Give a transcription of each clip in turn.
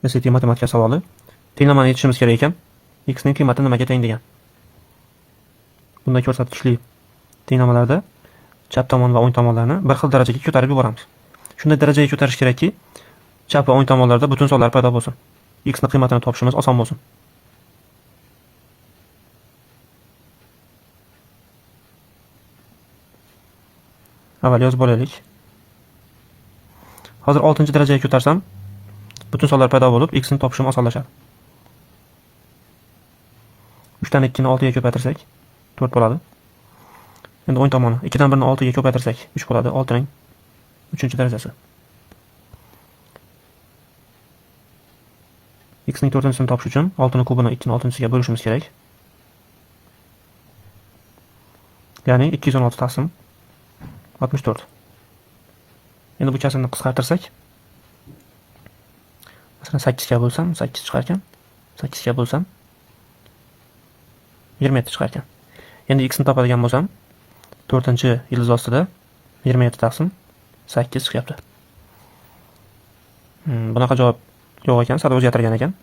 SAT matematika savoli. Tenglamani yechishimiz kerak ekan. X ning qiymati nimaga teng degan. Bunday ko'rsatkichli tenglamalarda chap tomon va o'ng tomonlarni bir xil darajaga ko'tarib yuboramiz. Shunday darajaga ko'tarish kerakki, chap va o'ng tomonlarda butun sonlar paydo bo'lsin. X ni qiymatini topishimiz oson bo'lsin. Avval yozib olaylik. Hozir 6-darajaga ko'tarsam, butun sonlar paydo bo'lib, x ni topishim osonlashadi. 3 dan 2 ni 6 ga ko'paytirsak, 4 bo'ladi. Endi o'ng tomoni 2 dan 1 ni 6 ga ko'paytirsak, 3 bo'ladi. 6 ning 3-darajasi. X ning 4-chisini topish uchun 6 ni kubini 2 ni 6-siga bo'lishimiz kerak. Ya'ni 216 taqsim 64. Endi bu kasrni qisqartirsak, masalan 8 ga bo'lsam 8 chiqar ekan, 8 ga bo'lsam 27 chiqar ekan. Endi x ni topadigan bo'lsam, 4-yildiz ostida 27 taqsim 8 chiqyapti. Bunaqa javob yo'q ekan, sal o'zgartirgan ekan.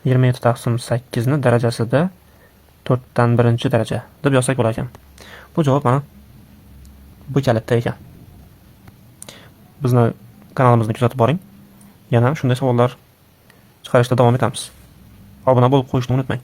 27 taqsim 8 ni darajasida 4dan 1-daraja deb yozsak bo'lar ekan. Bu javob mana bu kalitda ekan. Bizni kanalimizni kuzatib boring. Yana shunday savollar chiqarishda davom etamiz. Obuna bo'lib qo'yishni unutmang.